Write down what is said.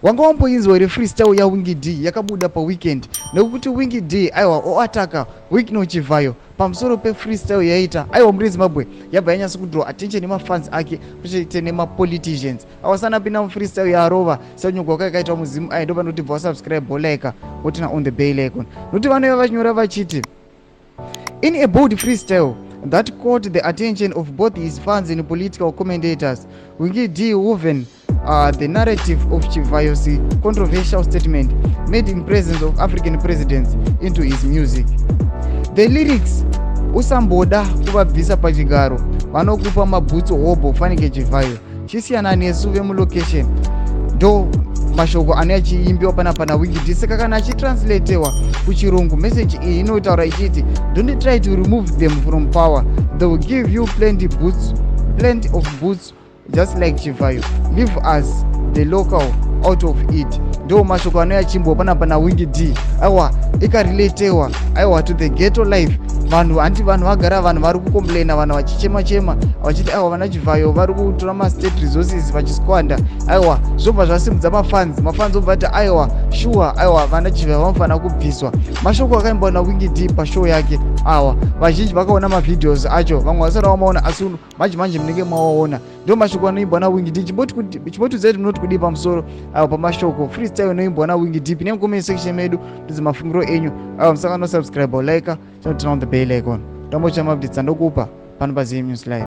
Wanga wamboinzwa here freestyle yaWinky D yakabuda paweekend? Nekuti Winky D aiwa oataka Wicknell Chivhayo pamusoro pefreestyle yaita. Aiwa, muri Zimbabwe yabva yanyatsa kudraw attention nemafans ake kuchete nemapoliticians. Awasana pinda mufreestyle yaarova senyogwa kwakaitwa muzimu. Ai, ndopanoti bva wasubscribe, wolike, woturn on the bell icon, nokuti vanouya vachinyora vachiti, "In a bold freestyle that caught the attention of both his fans and political commentators, Winky D woven the narrative of Chivayo's controversial statement made in presence of African presidents into his music. The lyrics, 'Usamboda kuvabvisa pachigaro, vanokupa mabhutsu hobho, fanike Chivhayo, chisiyana nesu vemulocation,' ndo mashoko ane achiimbiwa panapa naWinky D. Saka kana achitranslatewa kuchirungu, message iyi inotaura ichiti, 'Don't try to remove them from power. They will give you plenty boots, plenty of boots, just like Chivhayo. Leave us the local out of it.' Ndo mashoko anouya achiimbwa panapa naWinky D. Aiwa, ikarelatewa aiwa to the ghetto life. Vanhu handi vanhu vagara, vanhu vari kucomplaina, vanhu vachichema chema vachiti aiwa, vana Chivhayo vari kutora mastate resources vachisquander. Aiwa, zvobva zvasimudza mafans. Mafans obva ati, "Aiwa, sure, aiwa, vana Chivhayo vanofanira kubviswa." Mashoko akaimbwa naWinky D pashow yake awa, vazhinji vakaona mavideos acho, vamwe vasati vamaona, asi manje manje munenge mawaona. Ndo mashoko anoimbwa naWinky D. Chimbotiudzai kuti munoti kudii pamusoro awa pamashoko freestyle inoimbwa naWinky D. Pine mucomment section medu tudze mafungiro enyu. Awa, musaka nosubscribe, like, turn on the bell icon, tambocha maupdates andokupa pano paZM News Live.